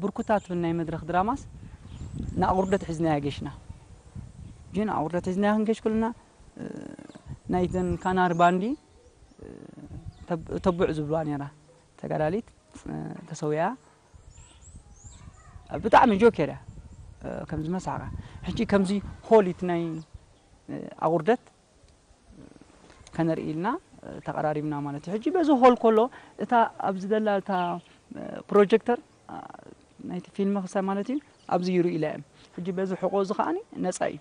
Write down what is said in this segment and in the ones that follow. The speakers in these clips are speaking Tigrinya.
ብርኩታት ናይ መድረኽ ድራማስ ንኣቑርደት ሒዝናያ ገሽና። ግን ኣቑርደት ሒዝናያ ክንገሽ ከለና፣ እ፣ ናይተን ካናሪ ባንዲ፣ እ፣ ተብ-፣ ተቡዕ ዝብልዋ ነይራ። ተጋዳሊት፣ እ፣ ተሰዊኣ። ብጣዕሚ ጆኬር እያ፣ እ፣ ከምዚ መሳኻ። ሕጂ ከምዚ ሆሊት ናይ፣ እ፣ ኣቑርደት ከነርኢ ኢልና፣ እ፣ ተቐራሪብና ማለት እዩ። ሕጂ በዚ ሆል ከሎ እታ ኣብዚ ዘላ እታ፣ እ፣ ፕሮጀክተር፣ እ፣ ናይቲ ፊልም ክሳብ ማለት እዩ ኣብዚ ይርእዩላ እዮም። ሕጂ በዚ ሕቆ እዚ ከዓኒ ነጻ እዩ።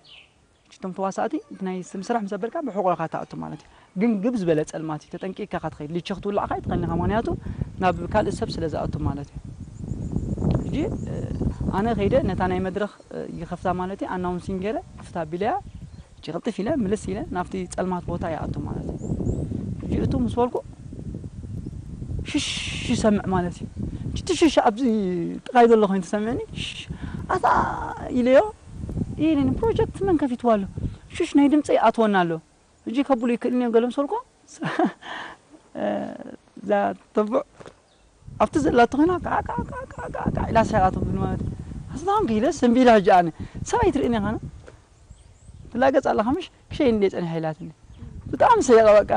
ሕጂ እቶም ተዋሳእቲ ናይ ስም ስራሕ ምስ ኣበልካ ብሕቆ ኢኻ ትኣቱ ማለት እዩ። ግን ግብ ዝበለ ጸልማት እዩ። ተጠንቂቕካ ኢኻ ትኸይድ። ልቸ ክትውላዕ ኢኻ ኣይትኽእልን ኢኻ። ምኽንያቱ ናብ ካልእ ሰብ ስለ ዝኣቱ ማለት እዩ። ሕጂ፣ እ፣ ኣነ ከይደ ነታ ናይ መድረኽ፣ እ፣ ይኸፍታ ማለት እዩ። ኣናውንሲንግ ገይረ ክፍታ ኣቢለያ። ሕጂ ቅልጥፍ ኢለ ምልስ ኢለ ናብቲ ጸልማት ቦታ ይኣቱ ማለት እዩ። ሕጂ እቱ ምስ በልኩ ሽሽ ይሰምዕ ማለት እዩ። ሕጂ እቲ ሽሽ ኣብዚ ጥቓይ ዘሎ ኮይኑ ተሰሚዕኒ። ሽሽ፣ ኣታ ኢለዮ። ኢለኒ፣ ፕሮጀክት መን ከፊትዋ ኣሎ? ሽሽ ናይ ድምፂ ይኣትወና ኣሎ። ሕጂ ከብሉ ይክእልን እዮም ገለ ምስ በልኩ፣ እዛ ተቡዕ ኣብቲ ዘላቶ ኮይና ካዕ፣ ካዕ፣ ካዕ፣ ካዕ፣ ካዕ፣ ካዕ ኢላ ሰሪቓቶ ብኒ ማለት እዩ። ኣስታን ክኢለ ስምቢላ ሕጂ ኣነ። ሰብኣይ ትርእኒ ኢኻ፣ ትላገጽ ኣለኻ ምሽ? ክሸይ እንደ ጸኒሐ ኢላትኒ። ብጣዕሚ ሰይቐ በቃ።